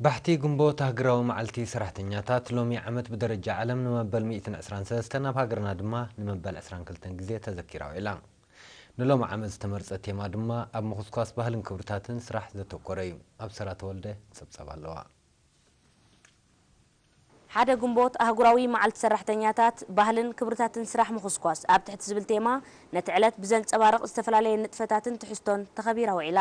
ባሕቲ ግንቦት ኣህግራዊ መዓልቲ ሰራሕተኛታት ሎሚ ዓመት ብደረጃ ዓለም ንመበል ሚእትን ዕስራን ሰለስተን፣ ኣብ ሃገርና ድማ ንመበል ዕስራን ክልተን ግዜ ተዘኪራ ውዒላ። ንሎሚ ዓመት ዝተመርጸ ቴማ ድማ ኣብ ምኹስኳስ ባህልን ክብርታትን ስራሕ ዘተኮረ እዩ። ኣብ ሰራ ተወልደ ጸብጻብ ኣለዋ። ሓደ ግንቦት ኣህጉራዊ መዓልቲ ሰራሕተኛታት፣ ባህልን ክብርታትን ስራሕ ምኹስኳስ ኣብ ትሕቲ ዝብል ቴማ ነቲ ዕለት ብዘንጸባርቕ ዝተፈላለየ ንጥፈታትን ትሕዝቶን ተኸቢራ ውዒላ።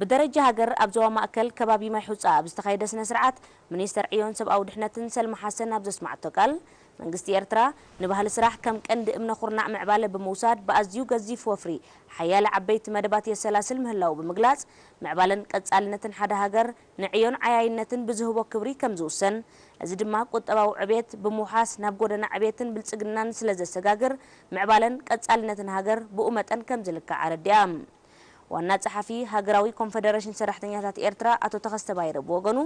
ብደረጃ ሃገር ኣብ ዞባ ማእከል ከባቢ ማይ ሑጻ ኣብ ዝተኻየደ ስነ ስርዓት፣ ሚኒስተር ዕዮን ሰብኣዊ ድሕነትን ሰልማ ሓሰን ኣብ ዘስማዓቶ ቃል፣ መንግስቲ ኤርትራ ንባህሊ ስራሕ ከም ቀንዲ እምነ ኩርናዕ ምዕባለ ብምውሳድ ብኣዝዩ ገዚፍ ወፍሪ ሓያለ ዓበይቲ መደባት የሰላስል ምህላዉ ብምግላጽ፣ ምዕባለን ቀጻልነትን ሓደ ሃገር ንዕዮን ዓያይነትን ብዝህቦ ክብሪ ከም ዝውሰን፣ እዚ ድማ ቁጠባዊ ዕብየት ብምውሓስ ናብ ጎደና ዕብየትን ብልጽግናን ስለ ዘሰጋግር፣ ምዕባለን ቀጻልነትን ሃገር ብኡ መጠን ከም ዝልካዕ ኣረዲኣ። ዋና ጸሓፊ ሃገራዊ ኮንፈደሬሽን ሰራሕተኛታት ኤርትራ ኣቶ ተኸስተ ባይረ ብወገኑ፣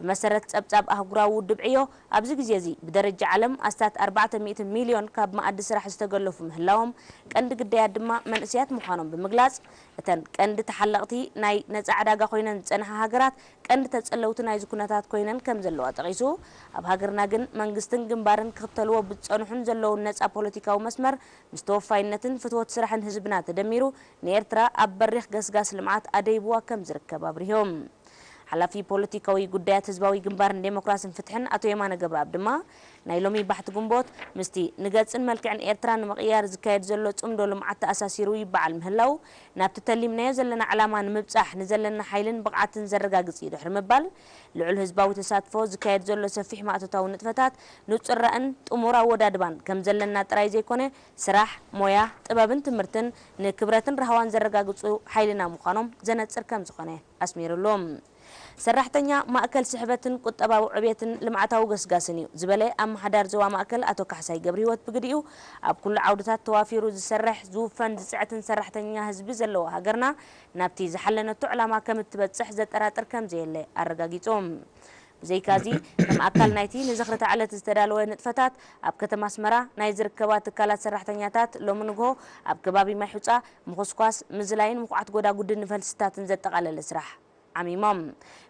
ብመሰረት ጸብጻብ ኣህጉራዊ ውድብ ዕዮ፣ ኣብዚ ግዜ እዚ ብደረጃ ዓለም ኣስታት ኣርባዕተ ሚእቲ ሚልዮን ካብ መኣዲ ስራሕ ዝተገለፉ ምህላዎም፣ ቀንዲ ግዳያት ድማ መንእሰያት ምዃኖም ብምግላጽ፣ እተን ቀንዲ ተሓለቕቲ ናይ ነጻ ዕዳጋ ኮይነን ዝጸንሓ ሃገራት ቀንዲ ተጸለውቲ ናይዚ ኩነታት ኮይነን ከም ዘለዋ ጠቒሱ፣ ኣብ ሃገርና ግን መንግስትን ግንባርን ክኽተልዎ ብዝጸንሑን ዘለውን ነጻ ፖለቲካዊ መስመር ምስ ተወፋይነትን ፍትወት ስራሕን ህዝብና ተደሚሩ ንኤርትራ ኣብ በሪኽ ገስጋስ ልምዓት ኣደይብዋ ከም ዝርከብ ኣብሪሆም። ሓላፊ ፖለቲካዊ ጉዳያት ህዝባዊ ግንባርን ዴሞክራስን ፍትሕን ኣቶ የማነ ገብረኣብ ድማ፣ ናይ ሎሚ ባሕቲ ግንቦት ምስቲ ንገጽን መልክዕን ኤርትራ ንምቕያር ዝካየድ ዘሎ ጽምዶ ልምዓት ተኣሳሲሩ ይበዓል ምህላው፣ ናብቲ ተሊምናዮ ዘለና ዕላማ ንምብጻሕ ንዘለና ሓይልን ብቕዓትን ዘረጋግጽ እዩ ድሕሪ ምባል፣ ልዑል ህዝባዊ ተሳትፎ ዝካየድ ዘሎ ሰፊሕ ማእቶታዊ ንጥፈታት ንጹር ራእን ጥሙር ኣወዳድባን ከም ዘለና ጥራይ ዘይኮነ፣ ስራሕ፣ ሞያ፣ ጥበብን ትምህርትን ንክብረትን ራህዋን ዘረጋግጹ ሓይልና ምዃኖም ዘነጽር ከም ዝኾነ ኣስሚሩሉ። ሰራሕተኛ ማእከል ስሕበትን ቁጠባዊ ዕብየትን ልምዓታዊ ገስጋስን እዩ ዝበለ ኣመሓዳሪ ዞባ ማእከል ኣቶ ካሕሳይ ገብረሂወት ብግዲኡ፣ ኣብ ኩሉ ዓውድታት ተዋፊሩ ዝሰርሕ፣ ዝውፈን፣ ዝጽዕትን ሰራሕተኛ ህዝቢ ዘለዋ ሃገርና ናብቲ ዝሓለነቶ ዕላማ ከም እትበጽሕ ዘጠራጥር ከም ዘየለ ኣረጋጊጹ። ብዘይካዚ፣ ከም ኣካል ናይቲ ንዝኽሪ እታ ዕለት ዝተዳለወ ንጥፈታት፣ ኣብ ከተማ ኣስመራ ናይ ዝርከባ ትካላት ሰራሕተኛታት ሎሚ ንግሆ ኣብ ከባቢ ማይ ሑጻ ምኹስኳስ፣ ምዝላይን ምኹዓት ጎዳጉድን ንፈልስታትን ዘጠቓለለ ስራሕ ዓሚሞም።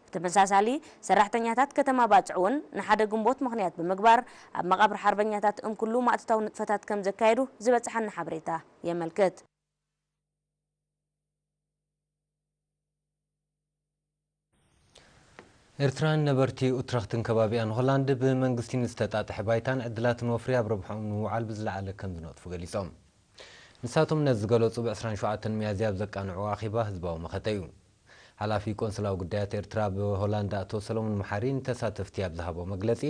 ብተመሳሳሊ፣ ሰራሕተኛታት ከተማ ባጽዕ እውን ንሓደ ግንቦት ምኽንያት ብምግባር ኣብ መቓብር ሓርበኛታት እንኩሉ ማእቶታዊ ንጥፈታት ከም ዘካየዱ ዝበጽሓና ሓበሬታ የመልክት። ኤርትራን ነበርቲ ኡትረኽትን ከባቢኣን ሆላንድ ብመንግስቲ ንዝተጣጥሐ ባይታን ዕድላትን ወፍሪ ኣብ ረብሖም ንምውዓል ብዝለዓለ ከም ዝነጥፉ ገሊጾም። ንሳቶም ነዚ ዝገለጹ ብ ዕስራን ሸውዓተን ሚያዝያ ኣብ ዘቃንዕዎ ኣኼባ ህዝባዊ መኸተ እዩ። ሓላፊ ቆንስላዊ ጉዳያት ኤርትራ ኣብ ሆላንድ ኣቶ ሰሎሞን መሓሪ ንተሳተፍቲ ኣብ ዝሃቦ መግለጺ፣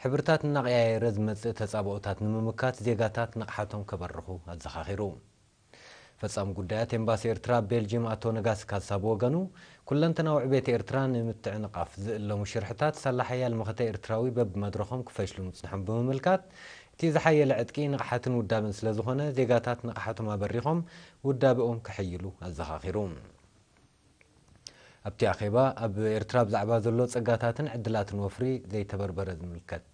ሕብርታት እናቐያየረ ዝመጽእ ተጻብኦታት ንምምካት ዜጋታት ንቕሓቶም ከበርኹ ኣዘኻኺሩ። ፈጻሚ ጉዳያት ኤምባሲ ኤርትራ ኣብ ቤልጅየም ኣቶ ነጋሲ ካሳ ብወገኑ፣ ኩለንተናዊ ዕቤት ኤርትራ ንምትዕንቓፍ ዝእለሙ ሽርሕታት ሳላ ሓያል መኸተ ኤርትራዊ በብመድረኾም ክፈሽሉ ምጽንሖም ብምምልካት፣ እቲ ዝሓየለ ዕጥቂ ንቕሓትን ውዳበን ስለ ዝኾነ፣ ዜጋታት ንቕሓቶም ኣበሪኾም ውዳበኦም ከሐይሉ ኣዘኻኺሩ። ኣብቲ ኣኼባ፣ ኣብ ኤርትራ ብዛዕባ ዘሎ ጸጋታትን ዕድላትን ወፍሪ ዘይተበርበረ ዝምልከት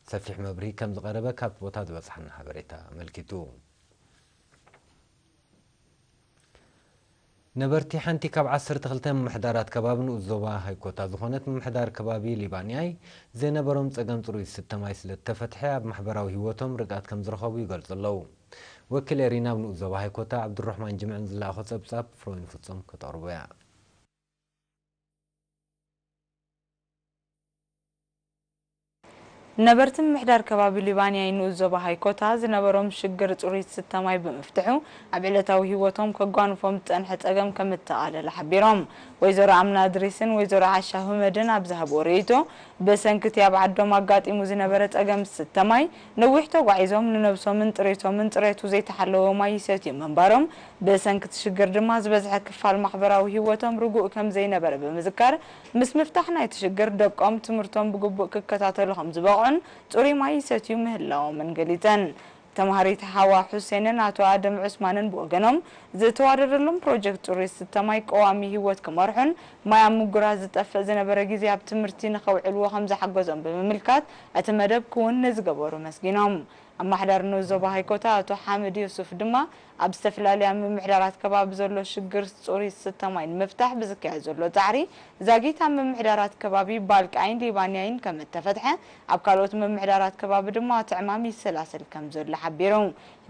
ሰፊሕ መብርሂ ከም ዝቐረበ ካብቲ ቦታ ዝበጽሓና ሓበሬታ ኣመልኪቱ። ነበርቲ ሓንቲ ካብ ዓሰርተ ክልተ ምምሕዳራት ከባቢ ንኡስ ዞባ ሃይኮታ ዝኾነት ምምሕዳር ከባቢ ሊባንያይ፣ ዝነበሮም ጸገም ጽሩይ ዝስተ ማይ ስለ እተፈትሐ፣ ኣብ ማሕበራዊ ህይወቶም ርግኣት ከም ዝረኸቡ ይገልጹ ኣለዉ። ወኪል ኤሪና ኣብ ንኡስ ዞባ ሃይኮታ፣ ዓብዱራሕማን ጅምዕን ዝለኣኾ ጸብጻብ፣ ፍሮይን ፍጹም ከተቕርቦ እያ። ነበርቲ ምምሕዳር ከባቢ ሊባንያይ ንኡስ ዞባ ሃይኮታ ዝነበሮም ሽግር ጽሩይ ዝስተ ማይ ብምፍትሑ፣ ኣብ ዕለታዊ ህይወቶም ከጓንፎም ዝጸንሐ ጸገም ከም እተቓለለ ሓቢሮም። ወይዘሮ ኣምና እድሪስን ወይዘሮ ዓሻ ሁመድን ኣብ ዝሃብዎ ርእይቶ፣ ብሰንኪ እቲ ኣብ ዓዶም ኣጋጢሙ ዝነበረ ጸገም ዝስተ ማይ፣ ነዊሕ ተጓዒዞም ንነብሶምን ጥሪቶምን ጽሬቱ ዘይተሓለወ ማይ ይሰትዩ ምንባሮም፣ ብሰንኪ እቲ ሽግር ድማ ዝበዝሐ ክፋል ማሕበራዊ ህይወቶም ርጉእ ከም ዘይነበረ ብምዝካር፣ ምስ ምፍታሕ ናይቲ ሽግር ደቆም ትምህርቶም ብግቡእ ክከታተሉ ከም ዝበቕዑን ጽሩይ ማይ ይሰትዩ ምህላዎምን ገሊጸን። ተማሃሪት ሓዋ ሑሴንን ኣቶ ኣደም ዑስማንን ብወገኖም፣ ዝተዋደደሎም ፕሮጀክት ጽሩይ ዝስተ ማይ ቀዋሚ ህይወት ክመርሑን ማይ ኣብ ምጉራዝ ዝጠፍእ ዝነበረ ግዜ ኣብ ትምህርቲ ንኸውዕልዎ ከም ዝሓገዞም ብምምልካት፣ እቲ መደብ ክውን ንዝገበሩ መስጊኖም። ኣማሕዳር ንኡስ ዞባ ሃይኮታ ኣቶ ሓምድ ዮሱፍ ድማ፣ ኣብ ዝተፈላለያ ምምሕዳራት ከባቢ ዘሎ ሽግር ጽሩይ ዝስተ ማይ ንምፍታሕ ብዝካየድ ዘሎ ጻዕሪ፣ ዛጊት ኣብ ምምሕዳራት ከባቢ ባልቃይን ሊባንያይን ከም እተፈትሐ፣ ኣብ ካልኦት ምምሕዳራት ከባቢ ድማ እቲ ዕማም ይሰላሰል ከም ዘሎ ሓቢሩ።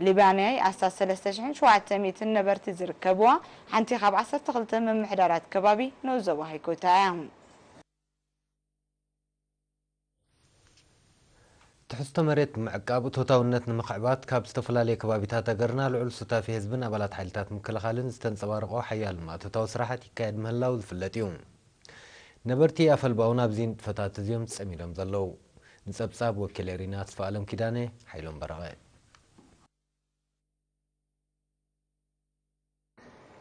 ሊባንያይ ኣስታት ሰለስተ ሽሕን ሸውዓተ ሚእትን ነበርቲ ዝርከብዋ ሓንቲ ካብ ዓሰርተ ክልተ ምምሕዳራት ከባቢ ንኡስ ዞባ ሃይኮታ እያ። ትሕዝቶ መሬት ምዕቃብ እቶታውነት ንምኽዕባት ካብ ዝተፈላለዩ ከባቢታት ሃገርና ልዑል ሱታፌ ህዝብን ኣባላት ሓይልታት ምክልኻልን ዝተንጸባረቖ ሓያል ማእቶታዊ ስራሓት ይካየድ ምህላው ዝፍለጥ እዩ። ነበርቲ ኣፈልባ እውን ኣብዚ ንጥፈታት እዚኦም ጸሚዶም ዘለዉ። ንጸብጻብ ወኪል ኤሪና ተስፋ ኣለም ኪዳነ፣ ሓይሎም በረቐ።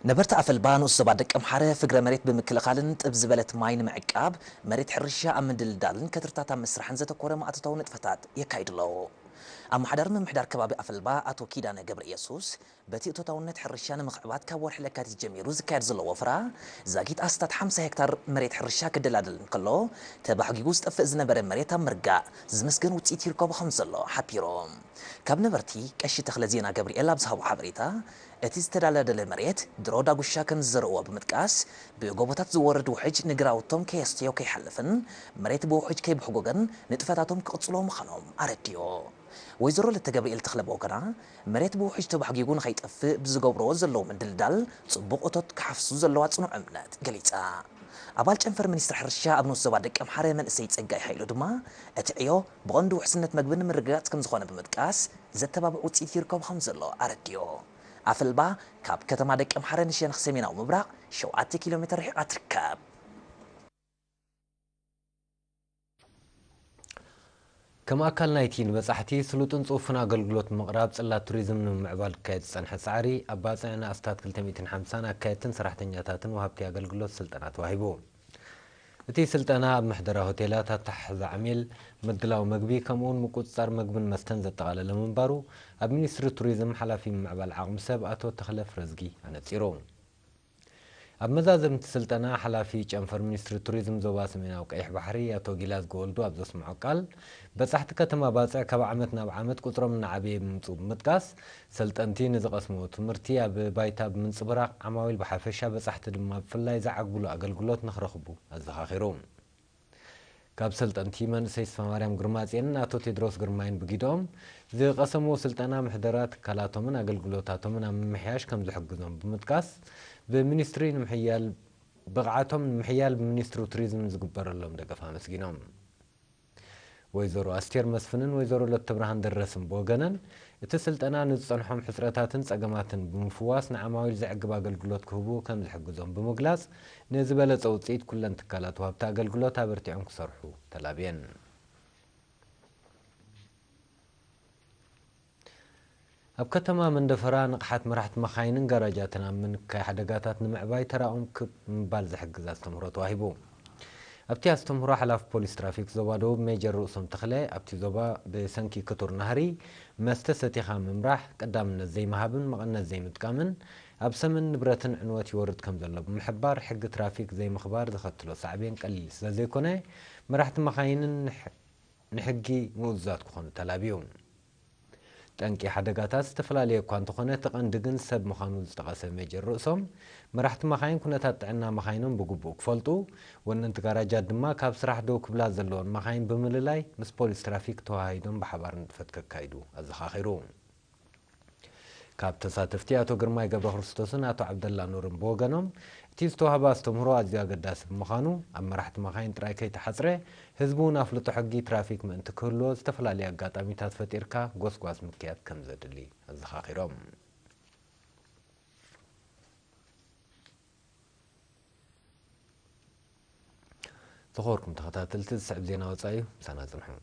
ነበርቲ ኣፈልባ ንኡስ ዞባ ደቀምሓረ ፍግረ መሬት ብምክልኻልን ጥብ ዝበለት ማይ ንምዕቃብ መሬት ሕርሻ ኣብ ምድልዳልን ከትርታት ኣብ ምስራሕን ዘተኮረ ማእቶታዊ ንጥፈታት የካይዱ ኣለዉ። ኣመሓዳሪ ምምሕዳር ከባቢ ኣፈልባ ኣቶ ኪዳነ ገብረ ኢየሱስ በቲ እቶታውነት ሕርሻ ንምኽዕባት ካብ ወርሒ ለካቲት ጀሚሩ ዝካየድ ዘሎ ወፍራ ዛጊት ኣስታት ሓምሳ ሄክታር መሬት ሕርሻ ክደላደል እንከሎ ተባሕጊጉ ዝጠፍእ ዝነበረ መሬት ኣብ ምርጋእ ዝምስገን ውፅኢት ይርከቦ ከም ዘሎ ሓቢሮም። ካብ ነበርቲ ቀሺ ተኽለ ዜና ገብርኤል ኣብ ዝሃቦ ሓበሬታ እቲ ዝተዳለደለ መሬት ድሮ ዳጉሻ ከም ዝዘርእዎ ብምጥቃስ ብጎቦታት ዝወርድ ውሕጅ ንግራውቶም ከየስትዮ ከይሓልፍን መሬት ብውሕጅ ከይብሕጎገን ንጥፈታቶም ክቕጽሎ ምዃኖም ኣረድዮ። ወይዘሮ ለተ ገብርኤል ተኽለ ብወገና መሬት ብውሕጅ ተባሕጊጉ ንኸይጠፍእ ብዝገብርዎ ዘለዉ ምድልዳል ጽቡቕ እቶት ክሓፍሱ ዘለዋ ጽኑዕ እምነት ገሊጻ። ኣባል ጨንፈር ሚኒስትሪ ሕርሻ ኣብ ንኡስ ዞባ ደቀምሓረ መንእሰይ ጸጋይ ሃይሉ ድማ እቲ ዕዮ ብቐንዱ ውሕስነት መግቢ ንምርግጋጽ ከም ዝኾነ ብምጥቃስ ዘተባብዕ ውጽኢት ይርከቡ ከም ዘሎ ኣረድዮ። ኣፈልባ ካብ ከተማ ደቀምሓረ ንሸነኽ ሰሜናዊ ምብራቕ ሸውዓተ ኪሎ ሜትር ርሒቓ ትርከብ። ከም ኣካል ናይቲ ንበጻሕቲ ስሉጥን ጽፉን ኣገልግሎት ምቕራብ ጽላት ቱሪዝም ንምምዕባል ክካየድ ዝጸንሐ ጻዕሪ ኣብ ባጽዕን ኣስታት ክልተ ሚእትን ሓምሳን ኣካየድትን ሰራሕተኛታትን ወሃብቲ ኣገልግሎት ስልጠና ተዋሂቡ። እቲ ስልጠና ኣብ ምሕደራ ሆቴላት፣ ኣተሓሕዛ ዓሚል፣ ምድላው መግቢ ከምኡውን ምቁጽጻር መግብን መስተን ዘጠቓለለ ምንባሩ ኣብ ሚኒስትሪ ቱሪዝም ሓላፊ ምምዕባል ዓቕሚ ሰብ ኣቶ ተኽለ ፍረዝጊ ኣነጺሩ። ኣብ መዛዘምቲ ስልጠና ሓላፊ ጨንፈር ሚኒስትሪ ቱሪዝም ዞባ ሰሜናዊ ቀይሕ ባሕሪ ኣቶ ጊላዝ ጎወልዱ ኣብ ዘስምዖ ቃል በጻሕቲ ከተማ ባጽዕ ካብ ዓመት ናብ ዓመት ቁጽሮም እናዓበየ ብምምጽኡ ብምጥቃስ ሰልጠንቲ ንዝቐስምዎ ትምህርቲ ኣብ ባይታ ብምንጽብራቕ ዓማዊል ብሓፈሻ በጻሕቲ ድማ ብፍላይ ዝዓግብሉ ኣገልግሎት ንኽረኽቡ ኣዘኻኺሩ። ካብ ሰልጠንቲ መንእሰይ ተስፋማርያም ግርማጽዮንን ኣቶ ቴድሮስ ግርማይን ብጊድኦም ዝቐሰምዎ ስልጠና ምሕደራ ትካላቶምን ኣገልግሎታቶምን ኣብ ምምሕያሽ ከም ዝሕግዞም ብምጥቃስ ብሚኒስትሪ ንምሕያል ብቕዓቶም ንምሕያል ብሚኒስትሪ ቱሪዝም ዝግበረሎም ደገፍ ኣመስጊኖም። ወይዘሮ ኣስቴር መስፍንን ወይዘሮ ለተብርሃን ደረስን ብወገነን እቲ ስልጠና ንዝጸንሖም ሕጽረታትን ጸገማትን ብምፍዋስ ንዓማዊል ዘዕግብ ኣገልግሎት ክህቡ ከም ዝሕግዞም ብምግላጽ ንዝበለጸ ውጽኢት ኩለን ትካላት ወሃብቲ ኣገልግሎት ኣበርቲዖም ክሰርሑ ተላብየን። ኣብ ከተማ መንደፈራ ንቕሓት መራሕቲ መኻይንን ጋራጃትን ኣብ ምንካይ ሓደጋታት ንምዕባይ ተራኦም ክብ ምባል ዝሕግዝ ኣስተምህሮ ተዋሂቡ። ኣብቲ ኣስተምህሮ ሓላፊ ፖሊስ ትራፊክ ዞባ ደቡብ ሜጀር ርእሶም ተኽለ ኣብቲ ዞባ ብሰንኪ ክቱር ናህሪ መስተ ሰቲኻ ምምራሕ ቀዳምነት ዘይምሃብን መቐነት ዘይምጥቃምን ኣብ ሰምን ንብረትን ዕንወት ይወርድ ከም ዘሎ ብምሕባር ሕጊ ትራፊክ ዘይምኽባር ዘኸትሎ ሳዕቤን ቀሊል ስለዘይኮነ መራሕቲ መኻይንን ንሕጊ ምእዙዛት ክኾኑ ተላብዩ። ጠንቂ ሓደጋታት ዝተፈላለየ እኳ እንተኾነ እቲ ቀንዲ ግን ሰብ ምዃኑ ዝጠቐሰ ሜጀር ርእሶም መራሕቲ መኻይን ኩነታት ጥዕና መኻይኖም ብግቡእ ክፈልጡ፣ ወነንቲ ጋራጃት ድማ ካብ ስራሕ ደው ክብላ ዘለወን መኻይን ብምልላይ ምስ ፖሊስ ትራፊክ ተወሃሂዶም ብሓባር ንጥፈት ከካይዱ ኣዘኻኺሩ። ካብ ተሳተፍቲ ኣቶ ግርማይ ገብረክርስቶስን ኣቶ ዓብደላ ኑርን ብወገኖም እቲ ዝተዋህበ ኣስተምህሮ ኣዝዩ ኣገዳሲ ብምዃኑ ኣብ መራሕቲ መኻይን ጥራይ ከይተሓጽረ ህዝቢ እውን ኣፍልጦ ሕጊ ትራፊክ ምእንቲ ክህልዎ ዝተፈላለየ ኣጋጣሚታት ፈጢርካ ጎስጓስ ምክያድ ከም ዘድሊ ኣዘኻኺሮም። ዝኸበርኩም ተኸታተልቲ ዝስዕብ ዜና ወፃኢ እዩ። ምሳና ፅንሑ።